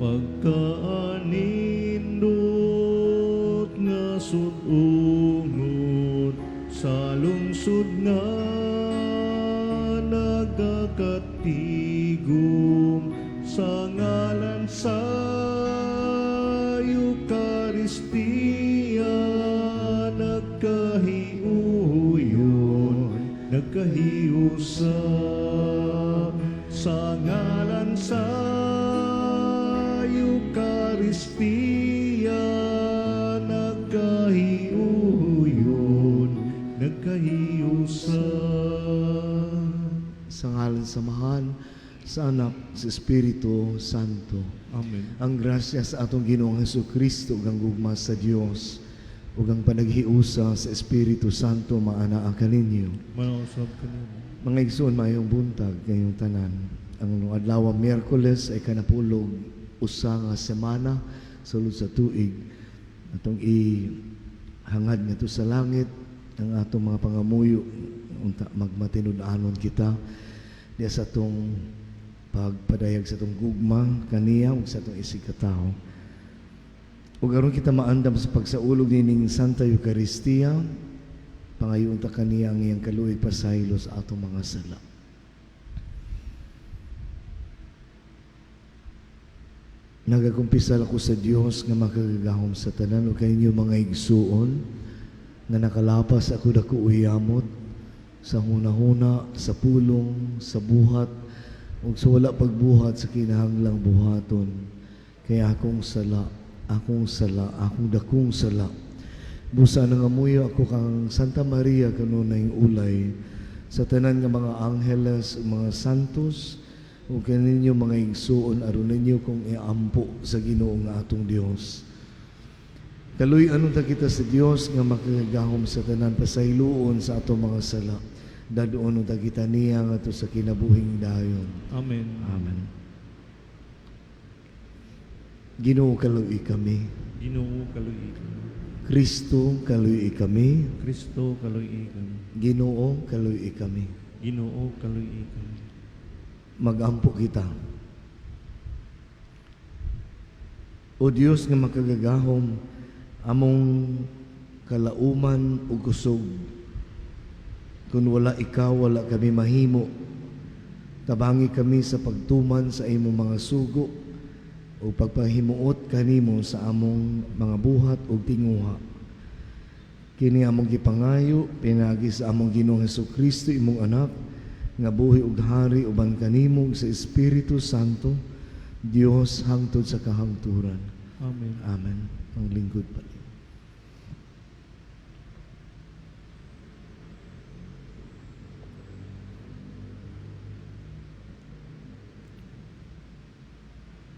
Pagkaanindot nga sud-ungod sa lungsod nga nagakatigom sa ngalan sa Eukaristiya, nagkahiuyon, nagkahiusa sa ngalan sa Eukaristiya, nagkahiuyon, nagkahiusa. Sa ngalan sa Amahan, sa Anak, sa Espiritu Santo. Amen. Ang grasya sa atong Ginoong Hesus Kristo ug ang gugma sa Dios ug ang panaghiusa sa Espiritu Santo maanaa kaninyo. Manausab kanimo. Mga igsoon, maayong buntag kayong tanan. Ang adlaw Miyerkules ay kanapulog usa nga semana sulod sa tuig. Atong ihangad ngadto sa langit ang atong mga pangamuyo unta magmatinud-anon kita diya sa atong pagpadayag sa atong gugma kaniya ug sa atong isigkatawo. Ug aron kita maandam sa pagsaulog nining Santa Eucharistia, pangayoon ta kaniya ang iyang kaluoy pasaylo sa atong mga sala. Nagakumpisal ako sa Dios nga makagagahom sa tanan ug kaninyo mga igsuon nga nakalapas ako dako uyamot sa hunahuna, sa pulong, sa buhat ug sa wala pagbuhat sa kinahanglang buhaton. Kay akong sala, akong sala, akong dakong sala. Busa nangamuyo ako kang Santa Maria kanunay ulay sa tanan nga mga angheles ug mga santos ug kaninyo mga igsuon aron ninyo kong iampo sa Ginoo nga atong Dios. Kaluy-an unta kita sa Dios nga makagagahom sa tanan, pasayloon sa atong mga sala. Dadoon unta kita niya ngadto sa kinabuhing dayon. Amen. Amen. Ginoo, kaluy kami. Ginoo, kaluy kami. Kristo, kaluy kami. Kristo, kaluy kami. Ginoo, kaluy kami. Ginoo, kaluy kami. Magampo kita. O Dios nga makagagahom, among kalauman ug kusog. Kung wala ikaw, wala kami mahimo. Tabangi kami sa pagtuman sa imong mga sugo o pagpahimuot kanimo sa among mga buhat ug tinguha. Kini among gipangayo pinaagi sa among Ginoong Hesukristo, imong anak, nga buhi ug hari uban kanimo ug sa Espiritu Santo, Dios hangtod sa kahangturan. Amen. Amen. Ang lingkod pa niyo.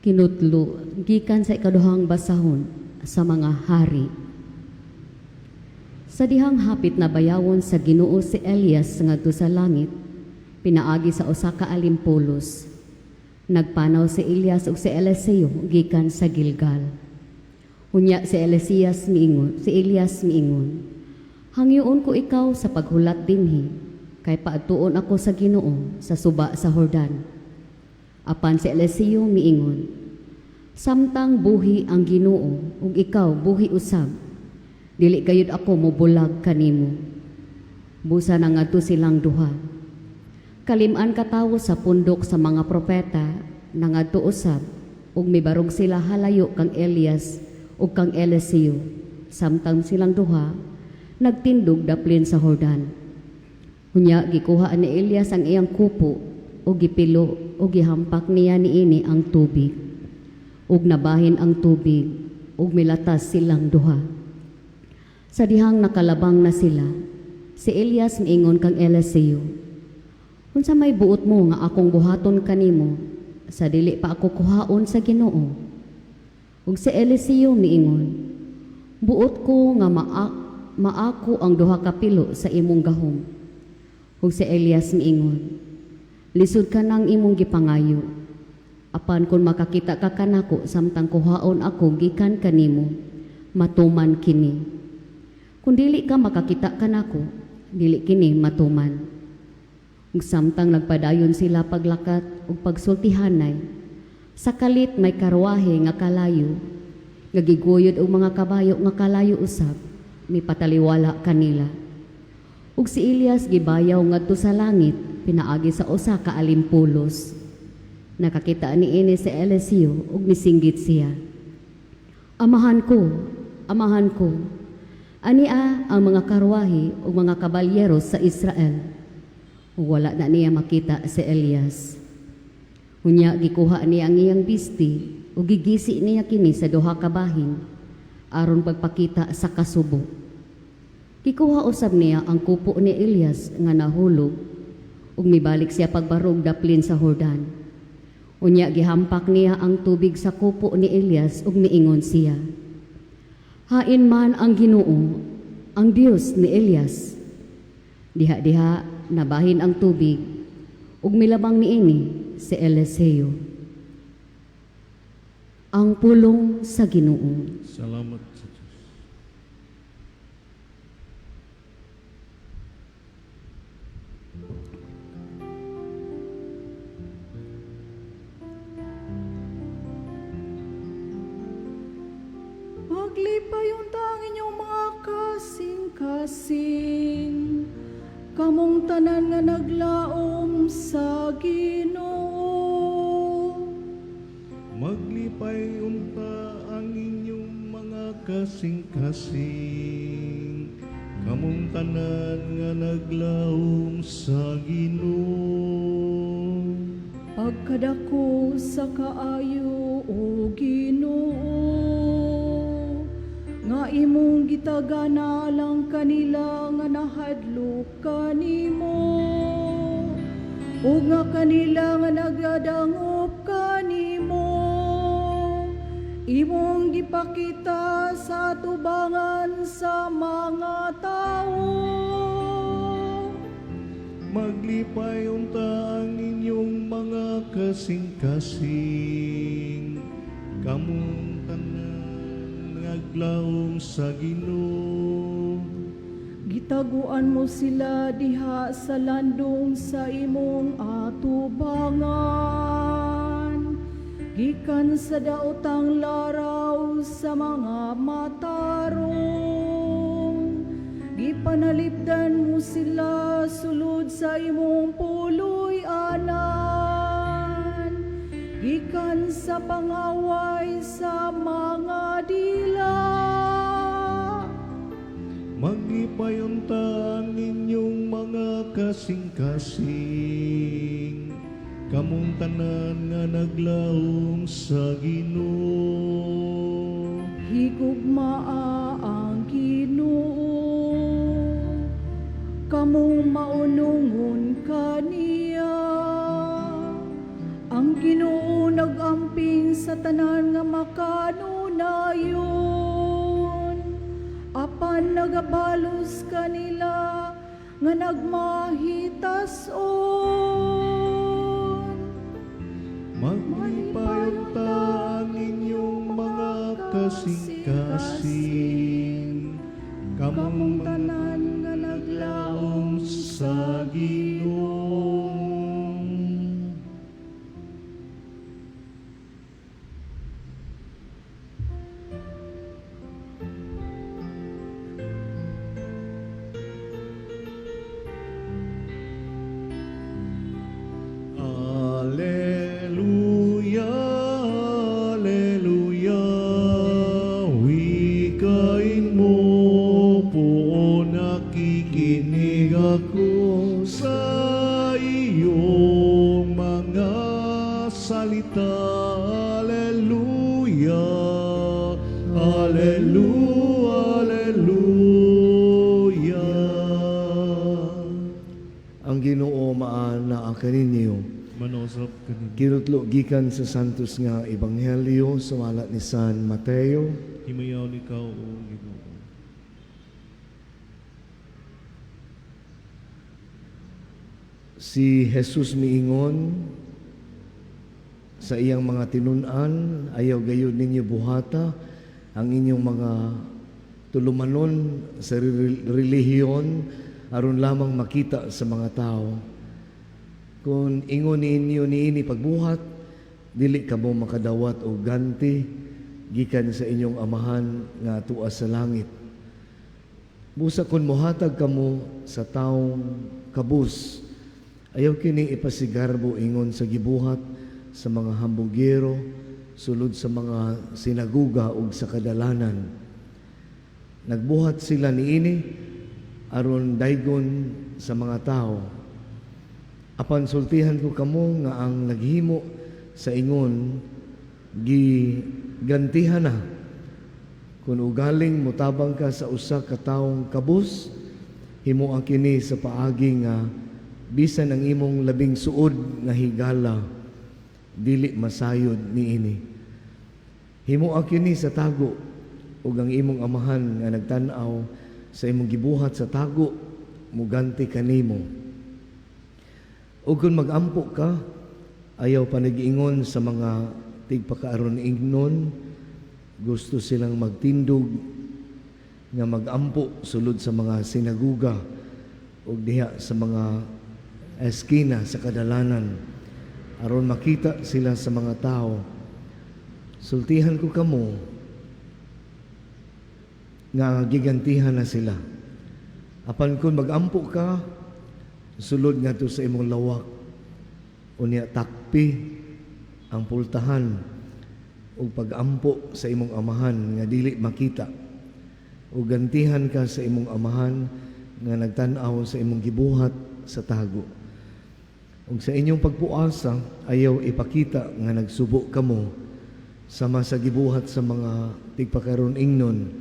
Kinutlo gikan sa ikaduhang basahon sa mga hari. Sa dihang hapit na bayawon sa Ginoo si Elias ngadto sa langit, pinaagi sa usa ka alimpulos. Nagpanaw si Elias ug si Eliseo gikan sa Gilgal. Unya si Elias miingon, "Hangyoon ko ikaw sa paghulat dinhi, kay paadtuon ako sa Ginoo sa suba sa Jordan." Apan si Eliseo miingon, "Samtang buhi ang Ginoo ug ikaw buhi usab, dili gayud ako mobulag kanimo." Busa na ngadto silang duha. Kalim-an katawo sa pundok sa mga propeta nangadto usab ug mibarog sila halayo kang Elias ug kang Eliseo, samtang silang duha nagtindog daplin sa Jordan. Unya gikuha ni Elias ang iyang kupo ug gipilo ug gihampak niya niini ang tubig. Ug nabahin ang tubig ug milatas silang duha. Sa dihang nakalabang na sila, si Elias miingon kang Eliseo, "Unsa may buot mo nga akong buhaton kanimo sa dili pa ako kuhaon sa Ginoo?" Ug si Eliseo miingon, "Buot ko nga maako ang duha ka pilo sa imong gahom." Ug si Elias miingon, "Lisod ka nang imong gipangayo. Apan kung makakita ka kanako samtang kuhaon ako gikan kanimo, matuman kini. Kung dili ka makakita kanako, dili kini matuman." Ug samtang nagpadayon sila paglakat ug pagsultihanay, Sa kalit may karwahe nga kalayo, nga giguyod og mga kabayo nga kalayo usab, mipataliwala kanila. Ug si Elias gibayaw ngadto sa langit pinaagi sa usa ka alimpulos. Nakakita niini si Eliseo ug misinggit siya. "Amahan ko, amahan ko. Ania ang mga karwahe ug mga kabalyero sa Israel." Ug wala na niya makita si Elias. Unya gikuha niya ang iyang bisti ug gigisi niya kini sa duha ka bahin aron pagpakita sa kasubo. Gikuha usab niya ang kupo ni Elias nga nahulog ug mibalik siya pagbarog daplin sa Jordan. Unya gihampak niya ang tubig sa kupo ni Elias ug miingon siya, "Hain man ang Ginoo, ang Dios ni Elias." Diha-diha nabahin ang tubig ug milabang niini si Eliseo. Ang pulong sa Ginoo. Salamat sa Diyos. Maglipay unta ang inyong mga kasing-kasing, kamong tanan nga naglaom sa Ginoo. Maglipay unta ang inyong mga kasing-kasing, kamong tanan nga naglaom sa Ginoo. Pagkadako sa kaayo, o Ginoo, nga imong gitagana lang kanila nga nahadlok kanimo, ug nga kanila nga nagadangop kanimo, imong gipakita sa tubangan sa mga tawo. Maglipay unta ang inyong mga kasing-kasing, kamong tanan naglaom sa Ginoo. Gitaguan mo sila diha sa landong sa imong atubangan, gikan sa daotang laraw sa mga matarong. Gipanalipdan mo sila sulod sa imong puloy-anan, gikan sa pangaway sa mga dila. Maglipay unta ang inyong mga kasing-kasing, kamong tanan nga naglaom sa Ginoo. Higugmaa ang Ginoo, kamong maunungon kaniya. Ang Ginoo nagamping sa tanan nga makanunayon, apan nagabalos kanila nga nagmahitason. Maglipay unta ang inyong mga kasing-kasing, Kamong kamong tanan nga naglaom sa Ginoo. Alleluia, Alleluia, wikain mo po, nakikinig ako sa iyong mga salita. Alleluia, Alleluia, Alleluia. Ang Ginoo maana kaninyo. Manausap kaninyo. Kinutlo gikan sa Santos nga Ebanghelyo sumala ni San Mateo. Himayaon ikaw, O Ginoo. Si Jesus miingon sa iyang mga tinun-an, ayaw gayud ninyo buhata ang inyong mga tulumanon sa relihiyon aron lamang makita sa mga tao. Kung ingon ninyo niini pagbuhat, Dili kamo makadawat og ganti gikan sa inyong Amahan nga tua sa langit. Busa kung mohatag kamo sa taong kabus, ayaw kini ipasigarbo ingon sa gibuhat sa mga hambugero sulod sa mga sinaguga ug sa kadalanan. Nagbuhat sila niini aron daygon sa mga tao. Apan sultihan ko kamo nga ang naghimo sa ingon, gigantihan na. Kung ugaling motabang ka sa usa ka taong kabus, himoa kini sa paagi nga bisan ang imong labing suod nga higala dili masayod niini. Himoa kini sa tago, ug ang imong Amahan nga nagtan-aw sa imong gibuhat sa tago muganti kanimo. Ug kung magampo ka, ayaw panag-ingon sa mga tigpakaaron ingnon. Gusto silang magtindog nga magampo sulod sa mga sinaguga ug diha sa mga eskina sa kadalanan aron makita sila sa mga tao. Sultihan ko kamo nga gigantihan na sila. Apan kung magampo ka, sulod ngadto sa imong lawak, unya takpi ang pultahan ug pagampo sa imong Amahan nga dili makita, ug gantihan ka sa imong Amahan nga nagtan-aw sa imong gibuhat sa tago. Ug sa inyong pagpuasa, ayaw ipakita nga nagsubo kamo sama sa gibuhat sa mga tigpakaron ingnon.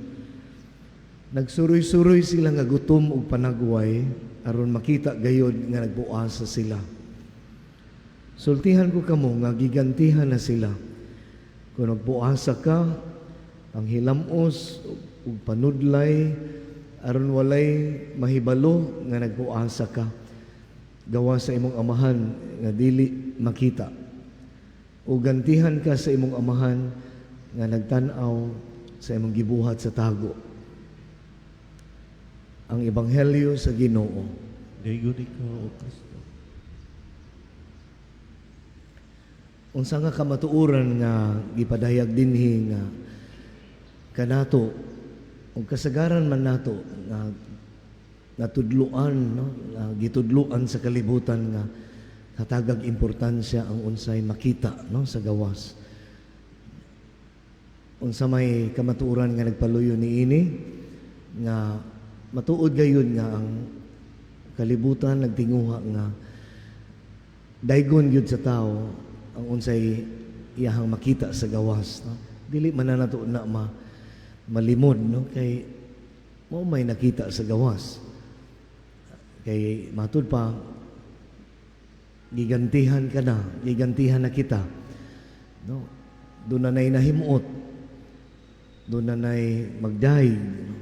Nagsuroy-suroy sila nga gutom ug panagway aron makita gayod nga nagpuasa sila. Sultihan ko kamo nga gigantihan na sila. Kung nagpuasa ka, ang hilamos ug panudlay aron walay mahibalo nga nagpuasa ka, gawa sa imong Amahan nga dili makita. O gantihan ka sa imong Amahan nga nagtan-aw sa imong gibuhat sa tago. Ang Ebanghelyo sa Ginoo. Dayon ikaw, O Kristo. Unsa nga kamatuoran nga gipadayag dinhi nga kanato ug kasagaran man nato nga natudloan, no, nga gitudloan sa kalibutan nga katagag importansya ang unsay makita, no, sa gawas? Unsa may kamatuoran nga nagpaluyo niini nga matuod gayud nga ang kalibutan nagtinguha nga daygon gyud sa tao ang unsay iyahang makita sa gawas, no? Dili man na nato na malimod, no, kay mao may nakita sa gawas. Kay matud pa, gigantihan ka na, gigantihan na kita, no? Doon na na'y nahimuot, doon na na'y magdayeg, no?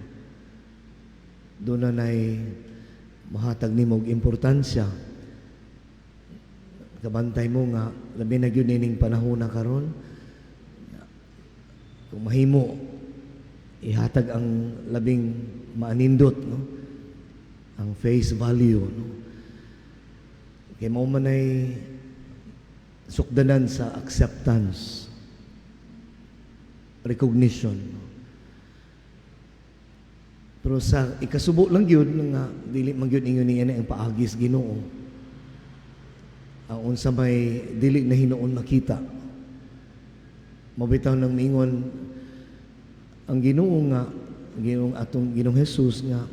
Doon na na'y mahatag nimo og importansya. Kabantay mo nga labi na gyud ining panahon na karon, kung mahimo ihatag ang labing maanindot, no, ang face value, no, kay mao man ay sukdanan sa acceptance, recognition, no? Pero sa ikasubo lang gyud nga dili man gyud ingon niya ang paagis Ginoo. Ang unsa may dili na hinuon makita. Mabitaw nang miingon ang Ginoo nga Ginoong atong Ginoong Hesus nga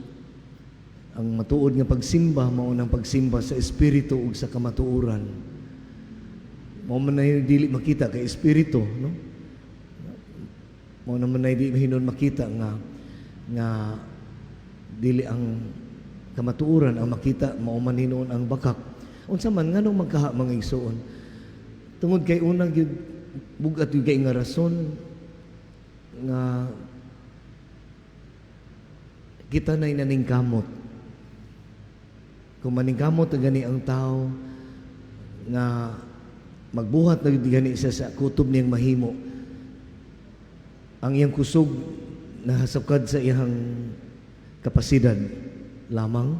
ang matuod nga pagsimba mao nang pagsimba sa espiritu ug sa kamatuoran. Mao man na dili makita kay espiritu, no? Mao naman na di hinuon makita nga nga dili ang kamatuoran ang makita, mao man hinuon ang bakak. Unsa man, nganong magkaha, mga igsuon? Tungod kay unang gyud bug-at gyud kay nga rason nga kita na'y naningkamot. Kung maningkamot na gani ang tao nga magbuhat na gyud gani siya sa kutob niyang mahimo, ang iyang kusog nahasukad sa iyang kapasidad lamang,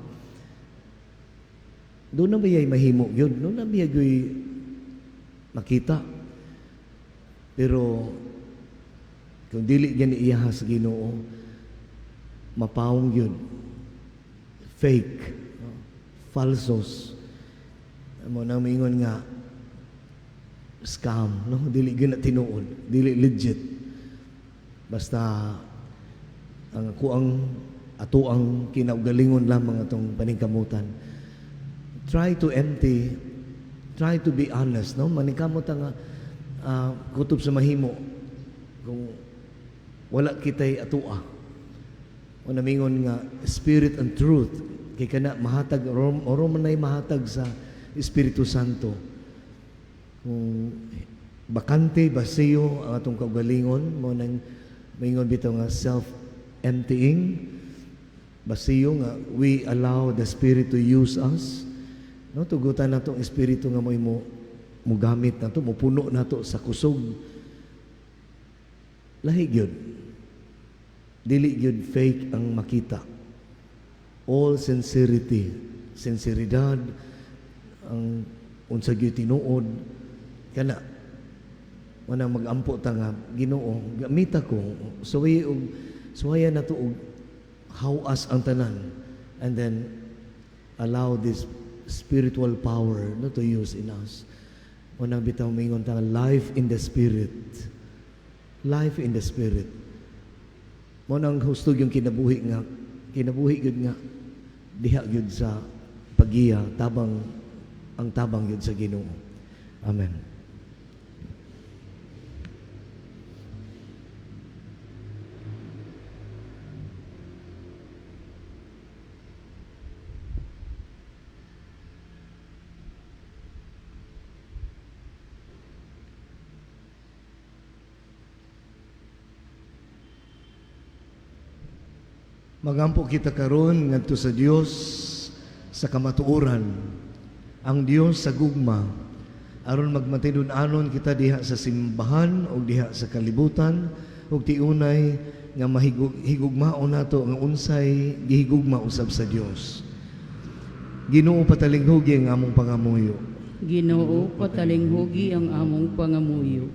doon na baya'y mahimo yun, doon na baya'y makita. Pero kung dili gani iyaha sa Ginoo, mapawong yun. Fake, no? Falsos. Mao nang mingon nga scam, no? Dili gyud na tinuod, dili legit. Basta ang ako ang ato ang kinaugalingon lamang atong paningkamutan. Try to empty, try to be honest, no? Maningkamot nga kutob sa mahimo kung wala kitay atoa. O namingon nga spirit and truth kay kana mahatag oro man nay mahatag sa Espiritu Santo. Kung bakante, basiyo ang atong kaugalingon, mao nang maingon bitaw nga self-emptying, basiyo nga we allow the Spirit to use us. No, tugutan nato ang Espiritu nga mo mugamit nato, mupuno nato sa kusog. Lahi gyud. Dili gyud fake ang makita. All sincerity, sinceridad, ang unsa gyud tinuod kana wanang magampo ta nga Ginoo, gamita ko suway og suwaya nato og hawas ang tanan, and then allow this spiritual power, no, to use in us. Unang bitaw mingon ta life in the spirit, life in the spirit. Mao nang husto yung kinabuhi nga kinabuhi gyud nga diha gyud sa pagiya tabang, ang tabang gyud sa Ginoo. Amen. Magampo kita karon ngadto sa Dios sa kamatuoran, ang Dios sa gugma, aron magmatinud-anon kita diha sa simbahan o diha sa kalibutan ug tiunay nga mahigugmaon nato nga unsay gihigugma usab sa Dios. Ginoo, patalinghugi ang among pangamuyo. Ginoo, patalinghugi ang among pangamuyo.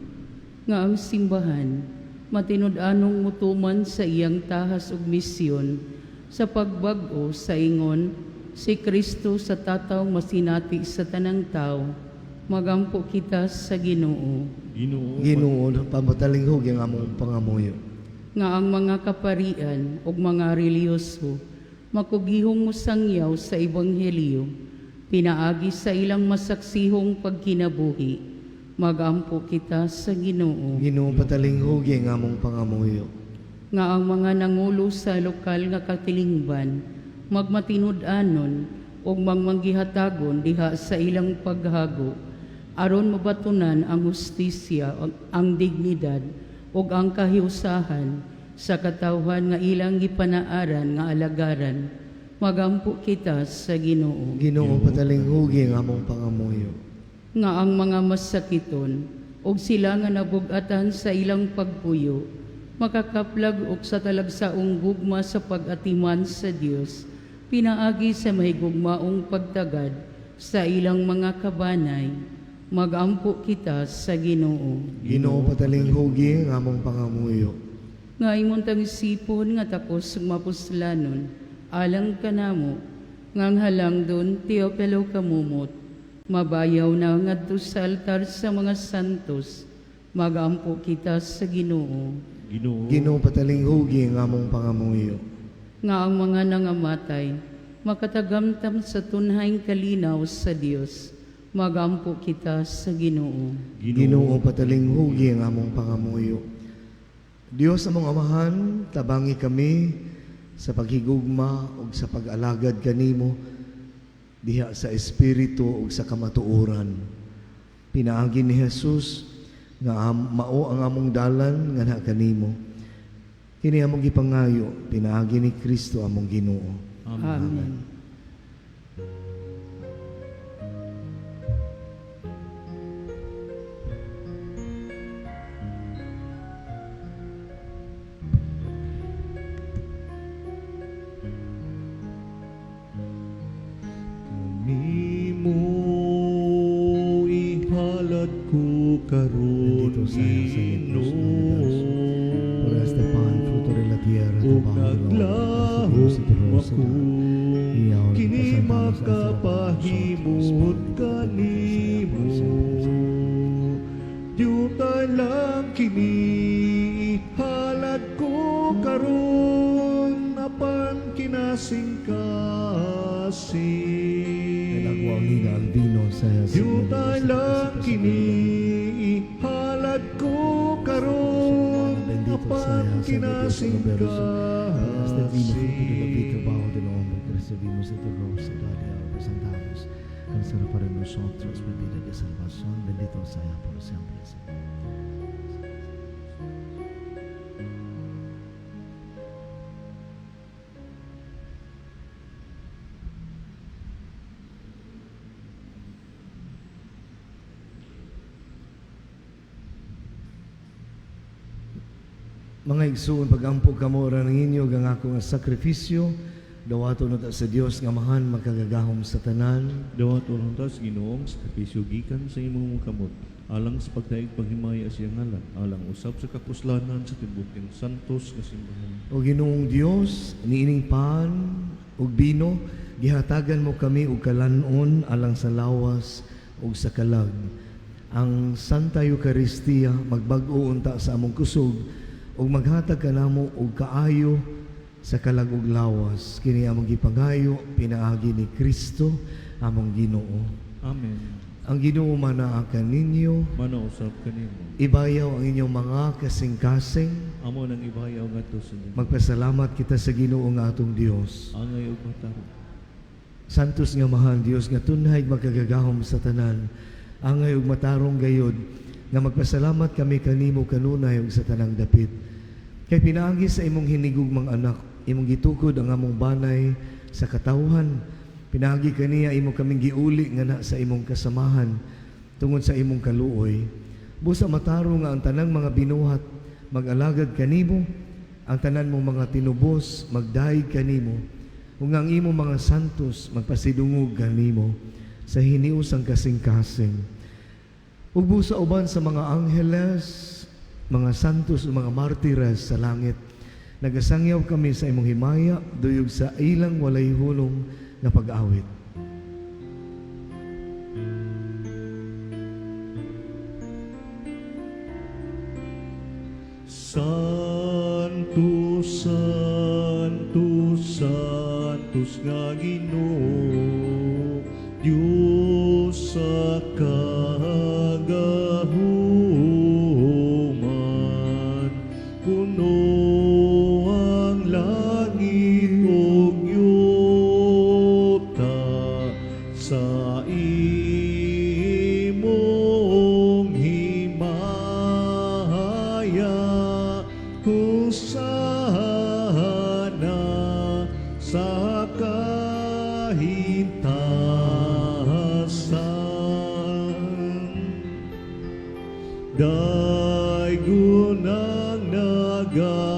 Nga ang simbahan matinud-anong mutuman sa iyang tahas ug misyon sa pagbag-o sa ingon si Kristo sa tataw masinati sa tanang tao. Magampo kita sa Ginoo. Ginoo, Ginoo, patalinghugi ang among pangamuyo. Nga ang mga kaparian ug mga relihiyoso makugihong mosangyaw sa ebanghelyo pinaagi sa ilang masaksihong pagkinabuhi. Magampo kita sa Ginoo. Ginoo, patalinghugi ang among pangamuyo. Nga ang mga nangulo sa lokal nga katilingban magmatinud-anon ug magmanggihatagon diha sa ilang paghago aron mabatunan ang hustisya, ang dignidad ug ang kahiusahan sa katawhan nga ilang gipanaaran nga alagaran. Magampo kita sa Ginoo. Ginoo, patalinghugi ang among pangamuyo. Nga ang mga masakiton ug sila nga nabug-atan sa ilang pagpuyo makakaplag og sa talagsaong gugma sa pag-atiman sa Dios pinaagi sa mahigugmaong pagtagad sa ilang mga kabanay. Magampo kita sa Ginoo. Ginoo, patalinghugi ang among pangamuyo. Nga imong tangisipon nga takos ug mapuslanon alang kanamo nga ang halangdon Teopelo Camomot mabayaw na ngadto sa altar sa mga santos. Magampo kita sa Ginoo. Ginoo, Ginoo, patalinghugi ang among pangamuyo. Nga ang mga nangamatay makatagamtam sa tunhaing kalinaw sa Dios. Magampo kita sa Ginoo. Ginoo, patalinghugi ang among pangamuyo. Dios among Amahan, tabangi kami sa paghigugma ug sa pag-alagad kanimo diha sa espiritu ug sa kamatuoran. Pinaagi ni Jesus nga mao ang among dalan nga na kanimo. Kini among gipangayo pinaagi ni Kristo among Ginoo. Amen. Amen. Kanimo ihalad ko karon Nandito sa Makapahimot kanimo. Diutay lang kini halad ko karon apan kinasing-kasing. El agua unida al vino sa Diutay lang kini halad ko karon Bendito apan sea San Dios Este vino fruto de la vid, kinasing-kasing. trabajo del hombre que recibimos de tu rostro, dale ahora presentamos al ser para nosotros bebida de salvación. Bendito sea por siempre, Señor. Mga igsuon, pagampo kamo ra ninyo ang akong sakripisyo, dawaton na ta sa Dios nga Amahan makagagahom sa tanan. Dawaton unta sa Ginoong sakripisyo gikan sa imong mga kamot alang sa pagdaig paghimaya sa iyang ngalan, alang usab sa kapuslanan sa tibuok niyang santos nga simbahan. O Ginoong Dios, niining pan ug bino, gihatagan mo kami og kalan-on alang sa lawas ug sa kalag. Ang Santa Eucharistia magbag-o unta sa among kusog ug maghatag kanamo og kaayo sa kalag ug lawas. Kini among gipangayo pinaagi ni Kristo among Ginoo. Amen. Ang Ginoo manaa kaninyo, Manausap kanimo. ibayaw ang inyong mga kasing-kasing. Amo nang ibayaw ngadto sa Ginoo. Magpasalamat kita sa Ginoo nga atong Dios. Angay ug matarong. Santos nga mahal Dios nga tunhay magkagagahom sa tanan. Angay ug matarong gayod nga magpasalamat kami kanimo kanunay ug sa tanang dapit. Kay pinaagi sa imong hinigugmang anak, imong gitukod ang among banay sa katawhan. Pinaagi kaniya imo kaming giuli nga na sa imong kasamahan tungod sa imong kaluoy. Busa matarong nga ang tanang mga binuhat mag-alagad kanimo, ang tanan mong mga tinubos magdayeg kanimo. Ug ang imong mga santos magpasidungog kanimo sa hiniusang kasing-kasing. Ug busa uban sa mga angheles, mga santos ug mga martires sa langit, nagasangyaw kami sa imong himaya duyog sa ilang walay hulong nga pag-awit. Santo, Santo, Santos nga Ginoo, Dios sa kagahuman, puno ang langit ug yuta sa imong himaya. Hosana sa kahimtasan. Daygon ang nagaani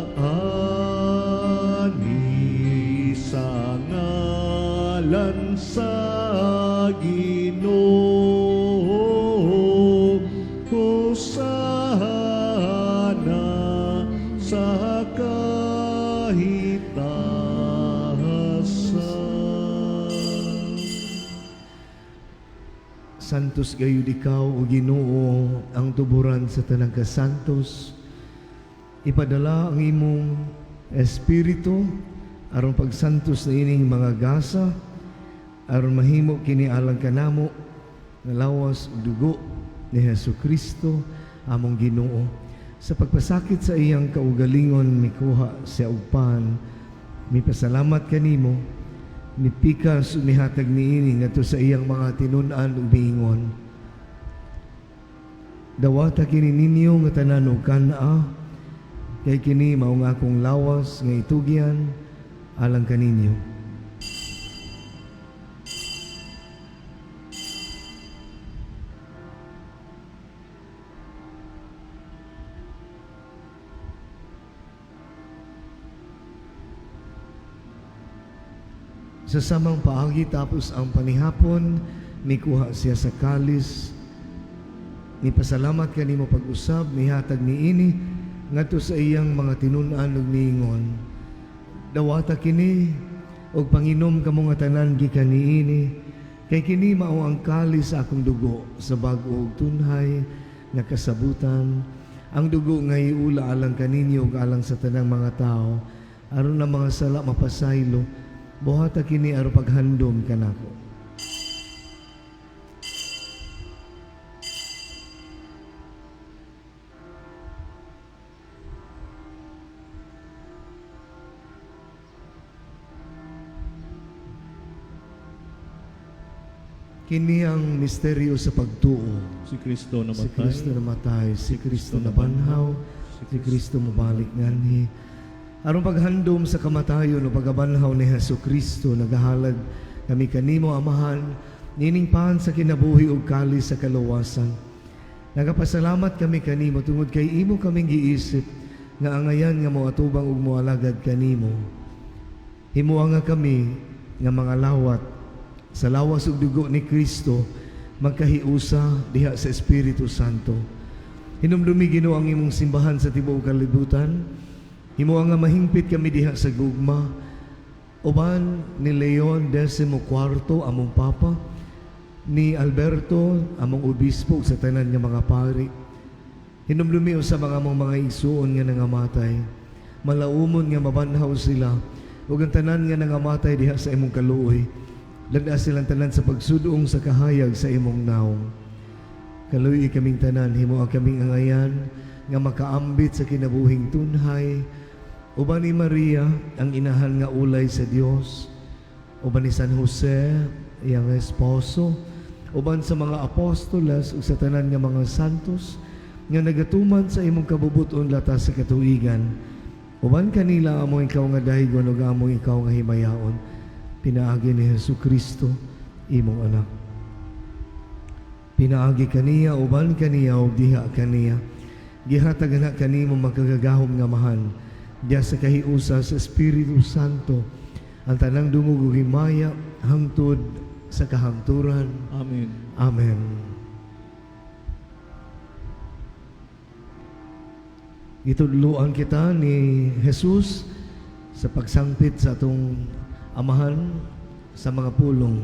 sa ngalan sa Ginoo. Hosana sa kahimtasan. Santos gayud ikaw o Ginoo ang tuburan sa tanang kasantos. Ipadala ang imong espiritu aron pagsantos na ining mga gasa, aron mahimo kini alang kanamo nga lawas ug dugo ni Hesus Kristo among Ginoo. Sa pagpasakit sa iyang kaugalingon mikuha siya og pan, mipasalamat kanimo, mipikas ug mihatag niini ngadto sa iyang mga tinun-an ug miingon: Dawata kini ninyo nga tanan og kan-a, kay kini mao nga akong lawas nga itugyan alang kaninyo. Sa samang paagi tapos ang panihapon, mikuha siya sa kalis. Nipasalamat kanimo pag-usab, nihatag niini ngadto sa iyang mga tinun-an ug niingon: Dawata kini Ug panginom kamo nga tanan gikan niini, kay kini mao ang kalis sa akong dugo sa bag-o ug tunhay nga kasabutan, ang dugo nga iula alang kaninyo ug alang sa tanang mga tao aron ang mga sala mapasaylo. Buhata kini aron paghandom kanako. Kini ang misteryo sa pagtuo. Si Kristo Si namatay. Kristo namatay, si Kristo nabanhaw, si Kristo mabalik nganhi. Aron paghandom sa kamatayon o pagabanhaw ni Hesus Kristo, nagahalad kami kanimo, Amahan, nining pan sa kinabuhi ug kalis sa kaluwasan. Nagapasalamat kami kanimo tungod kay imo kaming giisip nga angayan nga moatubang ug moalagad kanimo. Himoa nga kami nga mga lawat sa lawas ug dugo ni Kristo magkahiusa diha sa Espiritu Santo. Hinumdumi, Ginoo, ang imong simbahan sa tibuok kalibutan. Himoa nga mahingpit kami diha sa gugma uban ni Leon XIV among Papa, ni Alberto among obispo ug sa tanan nga mga pari. Hinumdumi sa mga among mga igsuon nga nangamatay. Malaumon nga mabanhaw sila ug ang tanan nga nangamatay diha sa imong kaluoy. Lagda silang tanan sa pagsudong sa kahayag sa imong naong. Kaluoy kaming tanan, himoa kaming angayan nga makaambit sa kinabuhing tunhay uban ni Maria, ang inahan nga ulay sa Dios, uban ni San Jose, iyang esposo, uban sa mga apostoles ug sa tanan nga mga santos nga nagatuman sa imong kabubuton latas sa katuigan. Uban kanila among ikaw nga daygon ug among ikaw nga himayaon pinaagi ni Hesus Kristo, imong anak. Pinaagi kaniya, uban kaniya, ug diha kaniya. Gihatag na kanimo makagagahom nga Amahan, diha sa kahiusa sa Espiritu Santo, ang tanang dungog ug himaya hangtod sa kahangturan. Amen. Amen. Gitudloan kita ni Jesus sa pagsangpit sa atong Amahan sa mga pulong.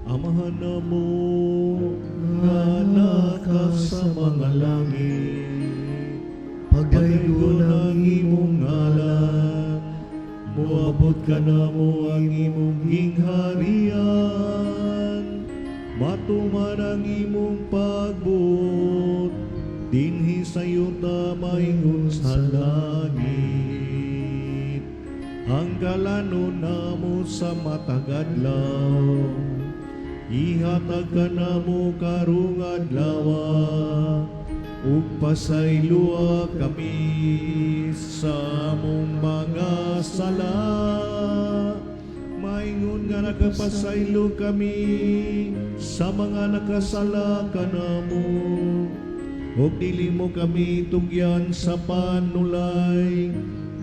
Amahan namo nga naka sa mga langit, Pagdaygon pagdaygon ang imong ngalan, moabot kanamo ang imong gingharian, matuman ang imong pagbuot dinhi sa yuta maingon sa langit. Ang galanon namo sa matag adlaw, ihatag kanamo karong adlaw, ug pasayloa kami sa among mga sala, maingon nga nakapasaylo kami sa mga nakasala kanamo. Ug dili mo kami tugyan sa panulay,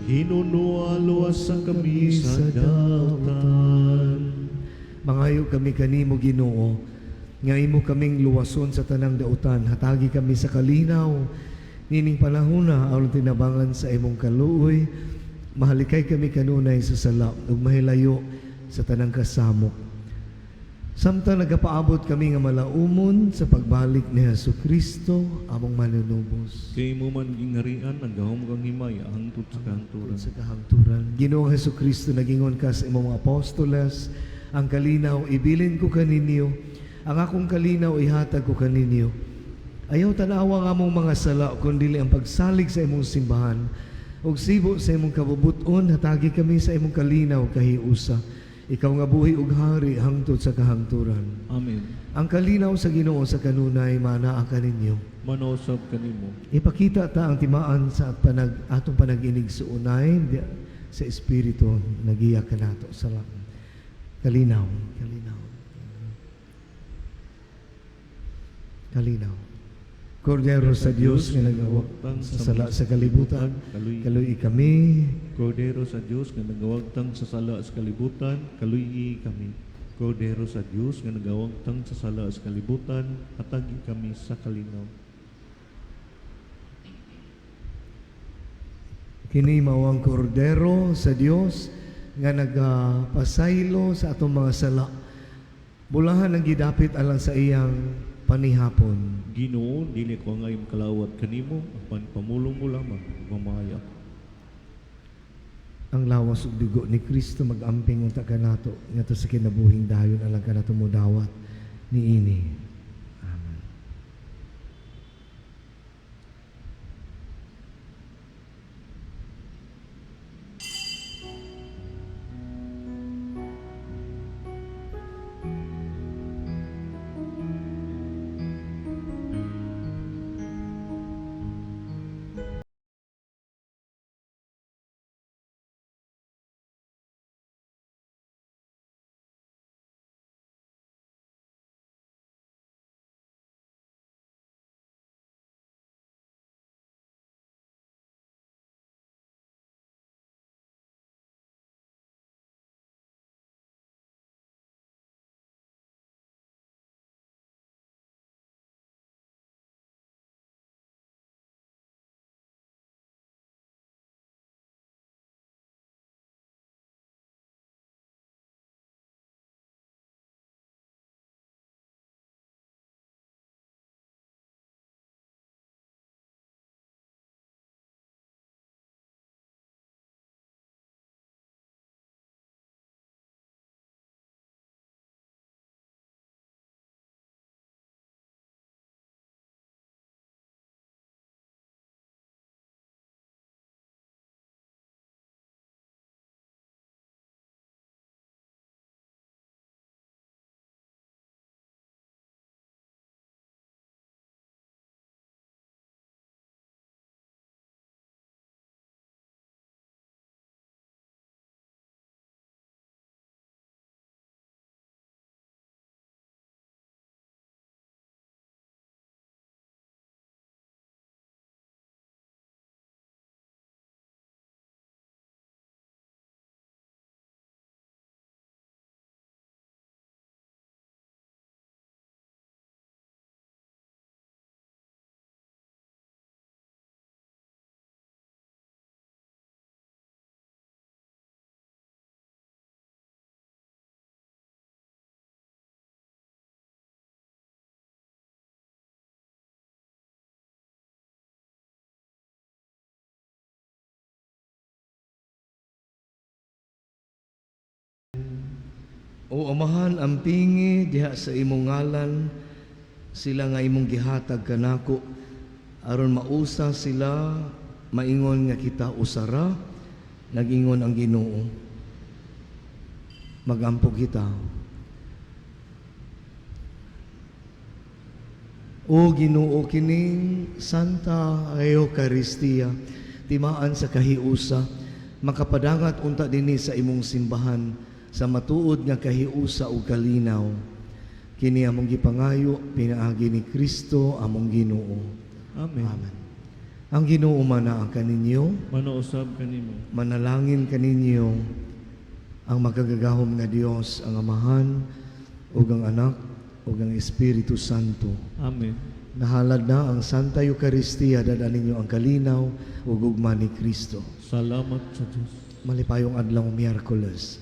hinunoa luwasa kami sa dautan. Mangayo kami kanimo, Ginoo, nga imo kaming luwason sa tanang dautan. Hatagi kami sa kalinaw nining panahona aron tinabangan sa imong kaluoy. Mahalikay kami kanunay sa sala ug mahilayo sa tanang kasamok. Samtang nagapaabot kami nga malaumon sa pagbalik ni Hesus Kristo among manunubos. Kay imo man gingharian ang gahom kang himaya hangtod sa kahangturan. Sa kahangturan. Ginoong Hesus Kristo, nagingon ka sa imong mga apostoles, ang kalinaw ibilin ko kaninyo, ang akong kalinaw ihatag ko kaninyo. Ayaw tanawa ang among mga sala, kundi ang pagsalig sa imong simbahan. Ug sibo sa imong kabubuton, hatagi kami sa imong kalinaw kahiusa. Ikaw nga buhi ug hari hangtod sa kahangturan. Amen. Ang kalinaw sa Ginoo sa kanunay manaa kaninyo. Manausab kanimo. Ipakita ta ang timaan sa atong panag-inig sa unay sa espiritu nagiya kanato sa lang. Kalinaw, kalinaw. Kalinaw. Kordero sa Dios nga nagawagtang sa sala sa kalibutan, Kaluy. kaluy kami. Kordero sa Dios nga nagawagtang sa sala sa kalibutan, kaluyi kami. Kordero sa Dios nga nagawagtang sa sala sa kalibutan, hatagi kami sa kalinaw. Kini mao ang kordero sa Dios nga nagapasaylo sa atong mga sala. Bulahan ang gidapit alang sa iyang panihapon. Ginoo, dili ko angay makalawat kanimo, apan pamulong mo lamang ug mamaya ako. Ang lawas ug dugo ni Kristo magamping unta kanato ngadto sa kinabuhing dayon alang kanato modawat niini. Amen. O Amahan, ampingi diha sa imong ngalan sila nga imong gihatag kanako aron mausa sila maingon nga kita usara, nag-ingon ang Ginoo. Magampo kita. O Ginoo, kining Santa Eucharistia timaan sa kahiusa, makapadangat unta dinhi sa imong simbahan sa matuod nga kahiusa ug kalinaw. Kini among gipangayo pinaagi ni Kristo among Ginoo. Amen. Amen. Ang Ginoo manaa kaninyo, Manausab kanimo. Manalangin kaninyo ang makagagahom nga Dios, ang Amahan ug ang Anak ug ang Espiritu Santo. Amen. Nahalad na ang Santa Eucharistia, dad-an ninyo ang kalinaw ug ugma ni Kristo. Salamat sa Dios. Malipayong adlaw, Miyerkules.